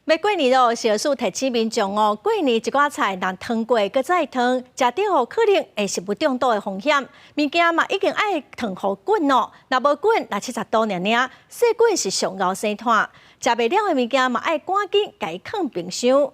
欲過年囉，食藥署提醒民眾哦，過年一寡菜若燙過，閣再燙，食著可能會食物中毒的風險。物件嘛一定愛燙予滾哦，若無滾，60度爾爾，細菌是上𠢕生湠。食袂了的物件嘛愛趕緊共伊囥冰箱。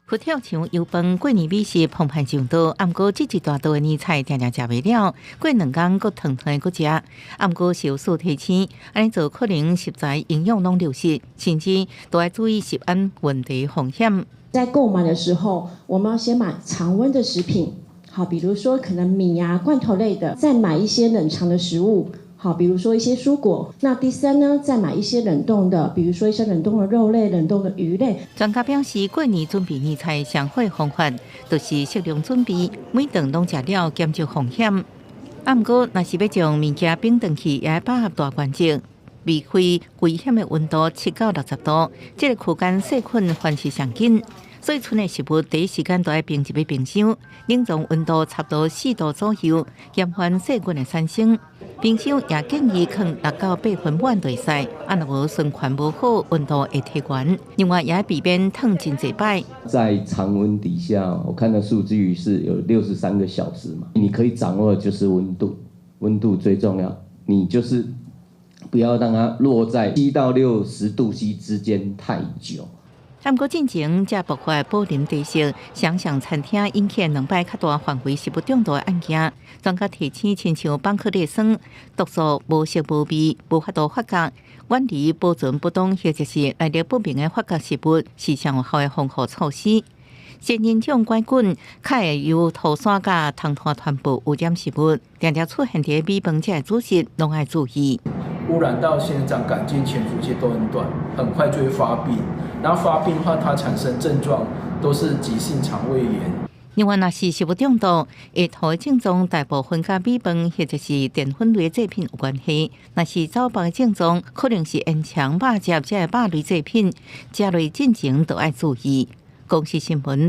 佛跳牆油飯過年美食澎湃上桌，毋過這一大桌的年菜定定食袂了，過兩工閣燙燙的閣食。毋過食藥署提醒，按呢做可能食材營養攏流失，甚至都愛注意食安問題風險。在購買的時候，我們要先買常溫的食品，好，比如說可能米啊、罐頭類的，再買一些冷藏的食物。好，比如說一些蔬果。那第三呢，再買一些冷凍的，比如說一些冷凍的肉類、冷凍的魚類。專家表示，過年準備年菜上好的方法，就是適量準備，每頓攏食了，減少風險。啊，毋過，若是欲將物件冰凍去，也愛把握大原則，避開危險的溫度7到60度，這個區間細菌繁殖上緊。所以，賰的食物第一時間都愛冰入去冰箱，冷藏溫度差不多4度左右，減緩細菌的產生。冰箱也建議囥6到8分滿就會使，啊，若無循環無好，溫度會提懸。另外，也愛避免燙真濟擺。在常溫底下，我看到數據是有63個小時嘛。你可以掌握的就是溫度，溫度最重要。你就是不要讓它落在7到60度 C 之間太久。毋過進前才爆發寶林茶室雙上餐廳引起兩擺較大範圍食物中毒的案件，專家提醒，親像邦克利酸毒素無色無味，無法度發覺，遠離保存不當或者是來歷不明的發覺食物，是上有效的防護措施。仙人掌桿菌較會由塗炭佮蟲糞傳播污染食物，定定出現佇米飯這的主食，攏愛注意。污染到仙人掌桿菌潛伏期都很短，很快就會發病。然後發病的話，它產生症狀都是急性腸胃炎。另外，若是食物中毒，下吐的症狀大部分佮米飯或者是澱粉類製品有關係。若是走腹的症狀，可能是煙腸、肉汁這的肉類製品，食落進前都愛注意。公視新聞。